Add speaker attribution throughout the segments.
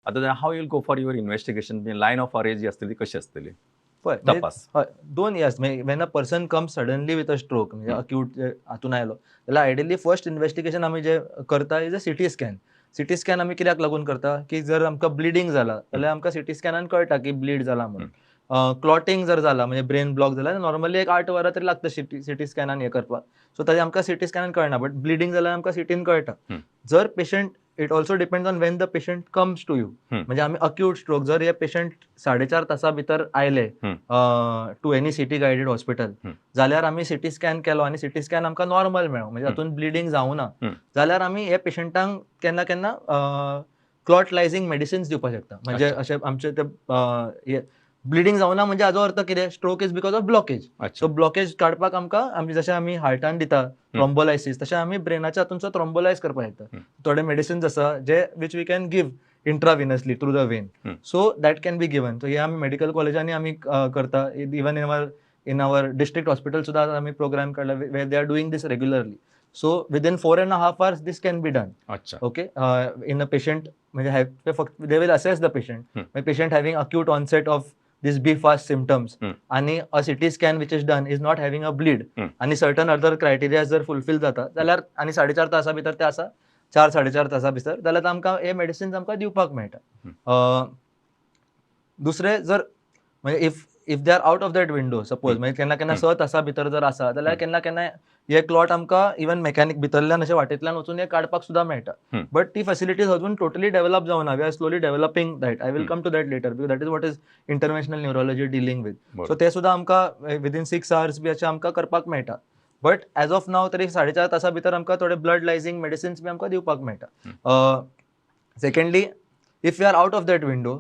Speaker 1: आतां how you'll go for your investigation, line of arrest जी आसतली ती कशी आसतली?
Speaker 2: पळय, म्हणजे
Speaker 1: तपास.
Speaker 2: हय, दोन इयर्स, म्हणजे when a person comes suddenly with a stroke, म्हणजे अक्यूट हातून आयलो जाल्यार आयडियली फर्स्ट इन्व्हेस्टिगेशन आमी जे करता is a CT scan. CT scan आमी कित्याक लागून करता की जर आमकां ब्लिडींग जाला जाल्यार आमकां सिटी स्कॅनान कळटा की ब्लीड जाला म्हणून. क्लॉटींग जर जाला, म्हणजे ब्रेन ब्लॉक जाला, नॉर्मली एक 8 वरां तरी लागता सिटी स्कॅनान हें करपाक. सो ताजें आमकां सिटी स्कॅनान कळना, बट ब्लिडींग जाल्यार आमकां सिटीन कळटा. जर patient, it also depends on when the patient comes to you. म्हणजे आमी अक्यूट स्ट्रोक, जर हे पेशंट 4.5 तासा भितर आयले to any CT guided hospital, जाल्यार आमी सिटी स्कॅन केलो आनी सिटी स्कॅन आमकां नॉर्मल मेळ्ळो, म्हणजे तातूंत ब्लिडींग जावना, जाल्यार आमी हे पेशंटांक केन्ना केन्ना क्लॉट लायझींग मेडिसिन्स दिवपाक शकता. म्हणजे अशें आमचे ते ब्लिडींग जावना म्हणजे हाजो अर्थ कितें? Stroke is because of blockage. So blockage काडपाक आमकां आमी जशें आमी हार्टान दिता थ्रोम्बोलायसीस, तशें आमी ब्रेनाच्या हातून थ्रोम्बोलायज करपाक शकता. थोडे मेडिसिन्स आसा जे which we can give intravenously through the vein, so that can be given. So हे आमी मेडिकल कॉलेजांनी आमी करता. Even in our district hospital सुद्दां आमी प्रोग्राम काडला where they are doing this regularly. So within 4.5 hours this can be done. Okay, in a patient म्हणजे ते फक्त they will assess the patient, patient having acute onset of this BE FAST symptoms आणि a CT scan which is done is not having a bleed आणि certain other criteria जर fulfil जाता जाल्यार आनी 4.5 तासा भितर ते आसा, 4 4.5 तासा भितर जाल्यार आमकां हे मेडिसिन्स आमकां दिवपाक मेळटा. दुसरें, जर म्हणजे if they are out of that window, suppose म्हणजे केन्ना केन्ना 6 तासा भितर जर आसा जाल्यार केन्ना केन्ना हे क्लॉट आमकां इवन मेकॅनिक भितरल्यान अशें वाटेंतल्यान वचून हे काडपाक सुद्दां मेळटा. बट ती फॅसिलिटीज अजून टोटली डेव्हलप जावना. We are slowly developing that. I will come to that later because that is what is interventional neurology dealing with. So ते सुद्दां आमकां विदीन 6 आवर्स बी अशें आमकां करपाक मेळटा, बट एज ऑफ नाव तरी 4.5 तासा भितर आमकां थोडे ब्लड लायझींग मेडिसिन्स बी आमकां दिवपाक मेळटा. Secondly, if you are out of that window,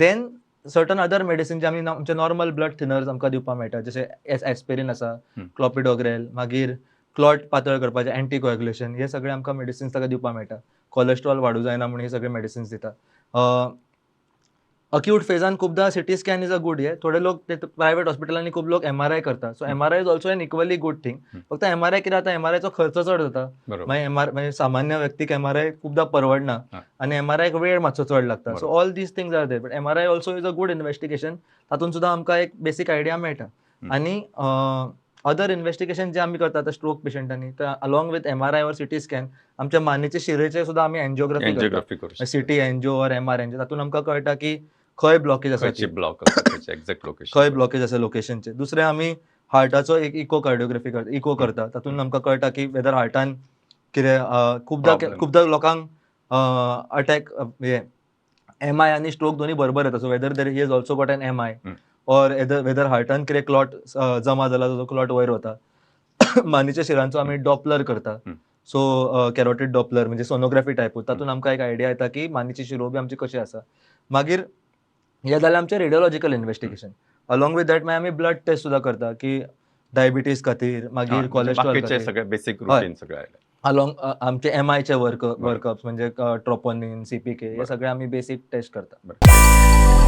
Speaker 2: then certain other medicine जे आमी आमचे नॉर्मल ब्लड थिनर्स आमकां दिवपाक मेळटा, जशे एस्पेरीन आसा, क्लॉपिडोग्रेल, मागीर क्लॉट पातळ करपाचे अँटीकोएग्युलेशन, हे सगळे आमकां मेडिसिन्स ताका दिवपाक मेळटा. कोलेस्ट्रॉल वाडूं जायना म्हणून हे सगळे मेडिसिन्स दिता. अक्यूट फेजान खूपदां CT scan is a good हे. थोडे लोक ते प्रायवेट हॉस्पिटलांनी खूब लोक एमआरआय करता, so MRI is also an equally good thing. फक्त एमआरआय कितें जाता, एमआरआयचो खर्च चड जाता. मागीर एमआर म्हणजे सामान्य व्यक्तीक एमआरआय खूपदां परवडना आनी एमआरआयक वेळ मातसो चड लागता. So all these things are there, but MRI also is a good investigation. तातूंत सुद्दां आमकां एक बेसीक आयडिया मेळटा. आनी अदर इन्व्हेस्टिगेशन जे आमी करता स्ट्रोक पेशंटांनी, तर along with MRI or CT scan आमच्या मानेचे शिरेचे सुद्दां आमी एन्जिओग्राफी करता.
Speaker 1: एन्जिओग्राफी करू शकता.
Speaker 2: सिटी एन्जिओ ऑर एमआर एन्जिओ, तातूंत आमकां कळटा की खंय ब्लॉकेज आसा
Speaker 1: खंयची
Speaker 2: ती.
Speaker 1: ब्लॉक आसा, खंयचे एक्झॅक्ट लोकेशन.
Speaker 2: खंय ब्लॉकेज आसा लोकेशनचे. दुसरें, आमी हार्टाचो एक इको कार्डियोग्राफी करता, इको करता. तातूंत आमकां कळटा की वेदर हार्टान कितें खुबदां
Speaker 1: Problem.
Speaker 2: खुबदां लोकांक अटॅक हे एमआय आनी स्ट्रोक दोन्ही बरोबर येता, so whether there he has also got an MI or whether हार्टान कितें क्लॉट जमा जाला, जो क्लॉट वयर वता. मानीच्या शिरांचो आमी डॉपलर करता. सो कॅरोटीड डॉपलर म्हणजे सोनोग्राफी टायप, तातूंत आमकां एक आयडिया येता की मानीची शिरो बी आमची कशी आसा. मागीर हे जालें आमचें radiological investigation. Along with that मागीर आमी ब्लड टेस्ट सुद्दां करता की डायबिटीज खातीर, मागीर कोलेस्ट्रॉल
Speaker 1: बाकीचे
Speaker 2: खातीर.
Speaker 1: सगळे बेसिक रुटीन सगळे आयले.
Speaker 2: अलॉंग आमचे एमआयचे वर्कअप्स, म्हणजे ट्रोपोनिन, सीपीके, हे सगळे आमी बेसीक टेस्ट करता.